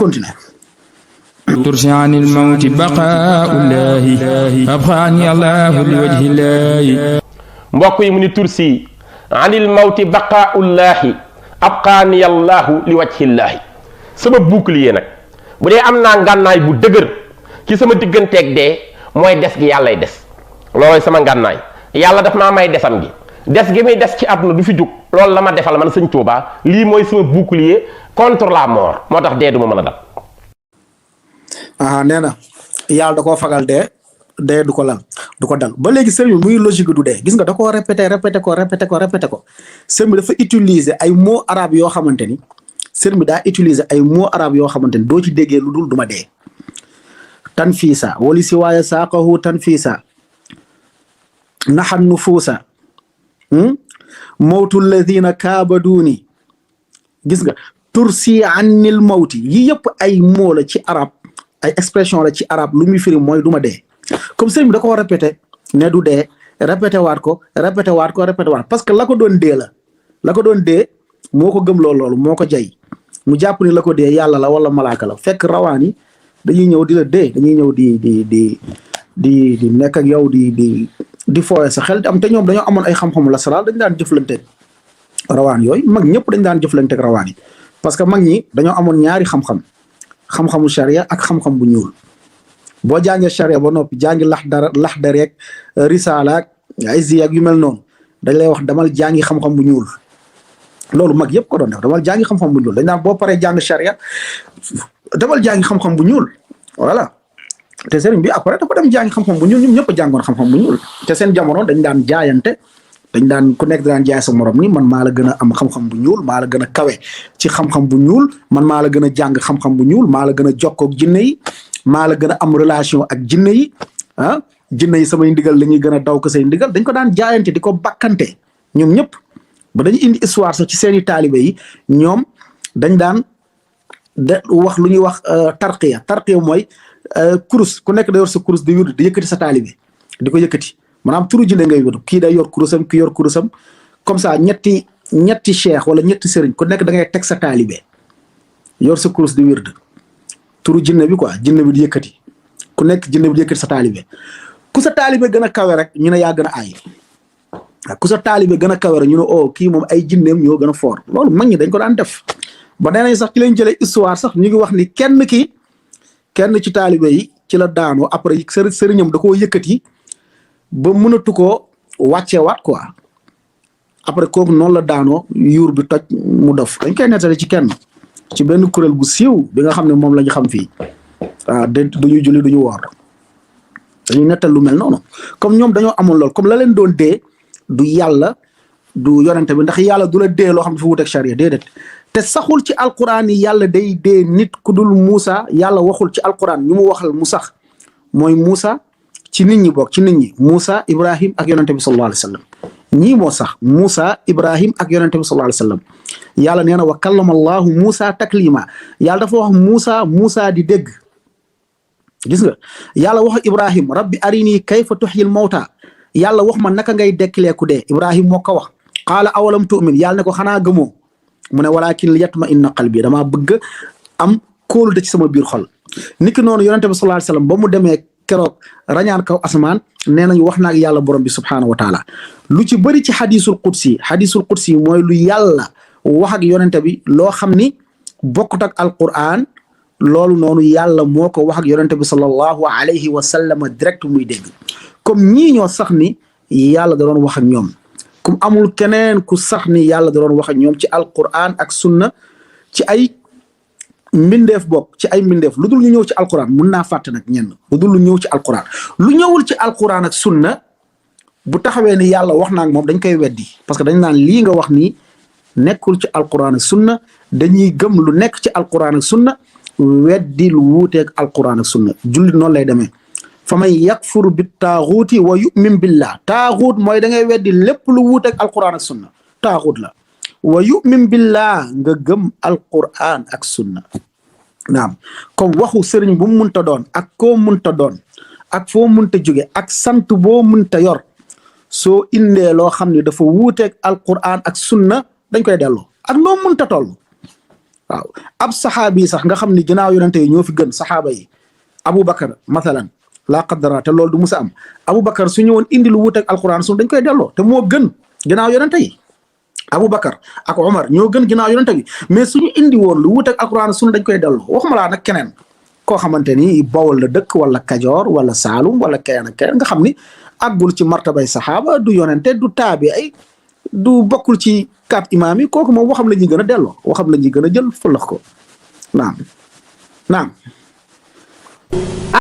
continuer. ترسي عن الموت بقاء الله أبقاني الله لوجه الله. mbokk yi mu ni tursi anil mawti baqaullahi abqaani allahu li wajhillahi. sama bouclier nag bu dee am naa ngànnaay bu dëgër ci sama digganteeg dee mooy des gi yàllay des loolooy sama ngànnaay. yàlla daf maa may desam gi des gi muy des ci àdduna du fi jug loolu la ma defal man sëñ Tuubaa lii mooy sama bouclier contre la mort moo tax dee du ma mën a dal. nee na yàlla da koo fagal dee du ko dal ba léegi sëriñ bi muy logique du dee gis nga da koo répété ko sëriñ bi dafa utiliser ay mots arabes yoo xamante ni sëriñ bi daa utiliser ay mots arabes yoo xamante ni doo ci déggee lu dul duma dee. tanfiisa wali si waaye saaqahu tanfiisa naxan nufuusa mawtu alladina kaabaduni gis nga tursi annil mawti yi yëpp ay mots la ci arab ay expression la ci arab lu muy firi mooy duma dee. comme sëriñ bi da koo répété ne du dee répété waat ko parce que la ko doon dee moo ko gëm loolu moo ko jay mu jàpp ni la ko dee yàlla la wala malaaka la fekk rawaan yi dañuy ñëw di la dee dañuy ñëw di nekk ak yow di fooye sa xel am te ñoom dañoo amoon ay xam-xamu lasaraal dañ daan jëflanteeg rawaan yooyu mag ñëpp dañ daan jëflanteeg rawaan yi parce que mag ñi dañoo amoon ñaari xam-xamu sharia ak xam-xam bu ñuul. boo jàngee charia ba noppi jàngi laxdar rek risaala ak ay ziyaag yu mel noonu dañ lay wax damal jàngi xam-xam bu ñuul loolu mag yëpp ko doon def damal jàngi xam-xam bu ñuul dañ naan boo paree jàng charia damal jàngi xam-xam bu ñuul voilà te sëriñ bi après dafa dem jàngi xam-xam bu ñuul ñoom ñëpp a jàngoon xam-xam bu ñuul te seen jamono dañ daan jaayante dañ daan ku nekk daan jaay sa morom ni man maa la gën a am xam-xam bu ñuul maa la gën a kawe ci xam-xam bu ñuul man maa la gën a jàng xam-xam bu ñuul maa la gën a jokkoog jinne yi maa la gën a am relation ak jinne yi jinne yi samay ndigal la ñuy gën a daw ko say ndigal dañ ko daan jaayante di ko bakkante ñoom ñëpp ba dañu indi histoire sax ci seeni taalibe yi ñoom dañ daan wax lu ñuy wax tarqiya mooy kurus ku nekk da yor sa kurus di yurdu di yëkkati sa taalibe di ko yëkkati maanaam turu jinne ngay yurdu kii day yor kurusam kii yor kurusam comme ça ñetti cheikh wala ñetti sëriñ ku nekk da ngay teg sa taalibe yor sa kurus di yurdu turu jinne bi quoi jinne bi di yëkkati ku nekk jinne bi di yëkkati sa taalibe ku sa taalibe gën a kawe rek ñu ne yaa gën a aay ku sa taalibe gën a kawe rek ñu ne kii moom ay jinneem ñoo gën a fort loolu mag ñi dañ ko daan def ba nee nañ sax ci lañ jëlee histoire sax ñu ngi wax ni kenn ci taalibe yi ci la daanoo après sëriñam da koo yëkkati ba mënatu koo wàcceewaat quoi après kooku noonu la daanoo yuur bi toj mu dof dañ koy nettali ci benn kuréel bu siiw bi nga xam ne moom la ñu xam fii duñu julli duñu woor dañuy nettal lu mel noonu comme ñoom dañoo amoon lool comme la leen doon dee du yàlla du yonente bi ndax yàlla du la dee loo xam ne dafa wuteeg charia déedéet te saxul ci alquran yi yàlla day dee nit ku dul Muusa yàlla waxul ci alquran ñu mu waxal mu sax mooy Muusa ci nit ñi bokk ci nit ñi Muusa Ibrahim ak yonente bi sallallahu alayhi wa sallam ñii moo sax Muusa Ibrahim ak yonente bi sallallahu alayhi wa sallam yàlla nee na wa kallama allahu Muusa taklima yàlla dafa wax Muusa di dégg gis nga yàlla wax Ibrahim rabbi arini kayfa tuhyil mawta yàlla wax ma naka ngay dekkileeku dee Ibrahim moo ko wax qaala awalam tu'min yàlla ne ko xanaa gëmoo mu ne walakin liyatma inna qalbi damaa bëgg am kóolute ci sama biir xol niki noonu yonente bi sallallahu alayhi wa sallam ba mu demee keroog rañaan kaw asamaan nee nañu wax naag yàlla borom bi subhaanahu wa taala lu ci bëri ci xadisul qudsi mooy lu yàlla wax ak yonente bi loo xam ni bokkut ak alquran loolu noonu yàlla moo ko wax ak yonente bi sallallahu alayhi wa sallam direct muy dégg comme ñii ñoo sax ni yàlla da doon wax ak ñoom comme amul keneen ku sax ni yàlla da doon wax ak ñoom ci alquran ak sunna ci ay mbindeef bokk ci ay mbindeef lu dul ñu ñëw ci alquran mun naa fàtte nag ñenn lu dul lu ñëw ci alquran lu ñëwul ci alquran ak sunna bu taxawee ni yàlla wax naa ak moom dañ koy weddi parce que dañ naan lii nga wax nii nekkul ci alquran ak sunna dañuy gëm lu nekk ci alquran ak sunna weddi lu wuuteeg alquran ak sunna jullit noonu lay demee fa man yakfur bi taaxuuti wa yu'min billah taaxuut mooy da ngay weddi lépp lu wuuteeg alquran ak sunna taaxuut la wa yu'min billah nga gëm alquran ak sunna naam comme waxu sëriñ bu mu munta doon ak koo munta doon ak foo munta jóge ak sant boo munta yor soo indee loo xam ne dafa wuuteeg alquran ak sunna dañ koy delloo ak noo munta toll waaw ab saxaabi sax nga xam ni ginnaaw yonente yi ñoo fi gën saxaaba yi Aboubacar mathalan laa qaddara te loolu du musa am Aboubacar su ñëwoon indi lu wut ak alquran sun dañ koy delloo te moo gën ginnaaw yonente yi Aboubacar ak Omar ñoo gën ginnaaw yonente bi mais suñu indi woon lu wut ak alquran sun dañ koy delloo waxuma laa nag keneen koo xamante ni Bawol la dëkk wala Kajoor wala Saalum wala keneen ak keneen nga xam ni àggul ci martabay saxaaba du yonente du taabi ay du bokkul ci kat imaam yi kooku moom waxam la ñuy gën a delloo waxam la ñuy gën a jël fëlax ko naam